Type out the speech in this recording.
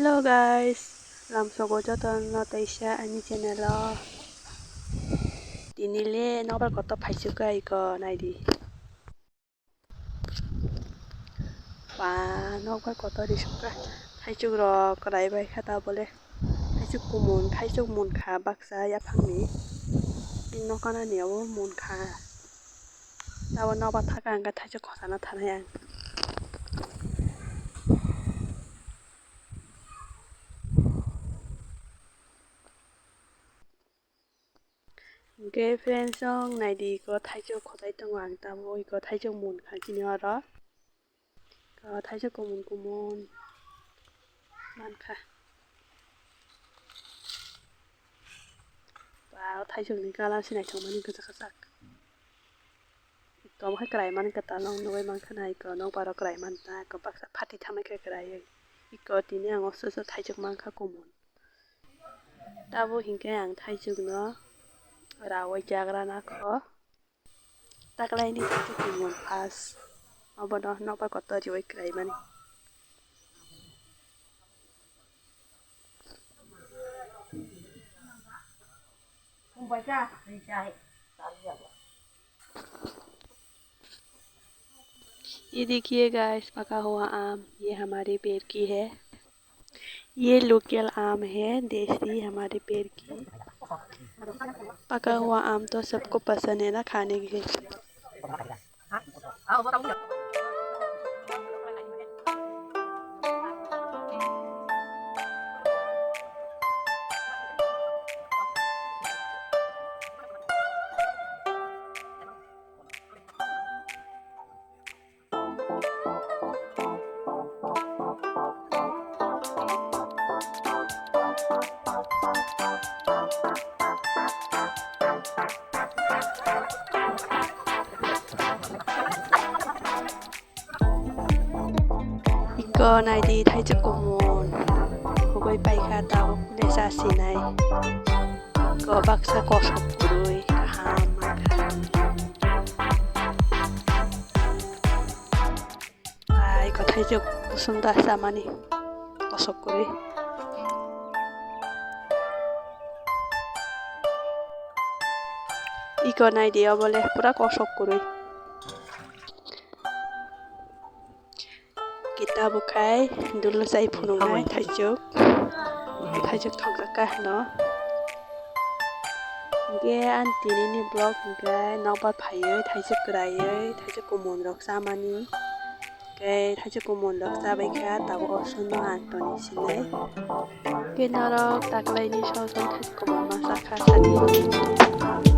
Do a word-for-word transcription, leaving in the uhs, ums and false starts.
Hello guys, lamsogo jotono teisa ani channel o. Tini le nokbar kotor phaichuk kha iko naidi. Ba nokbar kotor risuk kha. Thaichuk rok kwlai bai kha ta bole. Thaichuk kumun, thaichuk mun kha baksa yaphang ni. Nokana ni abo mun kha. Tabo nokbar thaka hwnkhe thaichuk khosana thanai ang. Hwnkhe friends, chwng naidi, iko thaichuk khotai tongo ang, tamo iko thaichuk mun kha chini oro. Iko thaichuk kumun kumun mankha. Ba, o thaichuk ni colour se naithok mani kwchak kwchak. Iko omo khe kwlai mani kwtal nw nugwi mankha na, iko nokbar o kwlai manta, iko baksa phati thamai khe kwlaiwi. Iko tini ang o sosok thaichuk mankha kumun. Tabo hinkhe ang thaichukno raui jagra nakho. Taklaini thaichuk kumun first. Obono nokbar kotor riui kwlaimani. ये देखिए गाइस, पका हुआ आम, ये हमारे पेड़ की है। ये लोकल आम है, देसी हमारे पेड़ की। पका हुआ आम तो सबको पसंद है ना खाने के लिए। Iko naidi thaichuk kumun. Hugui paikha tabuk le chasinai. Iko baksa kosok kwrwi kaham mankha. Ai, iko thaichuk kusung da chamani kosok kwrwi. Iko naidi, obo le pura kosok kwrwi. Kita bukhai dulu sai phunuknai thaichuk. Thaichuk thongkha kahno. Hingke ang tinini vlog hingke nokbar phaiwi thaichuk kwraiwi thaichuk kumun rok chamani. Hingke thaichuk kumun rok chabai kha tabuk osono ang toni sinai. Hingke norok taklaini song song thaichuk kumun ma chakha sadi.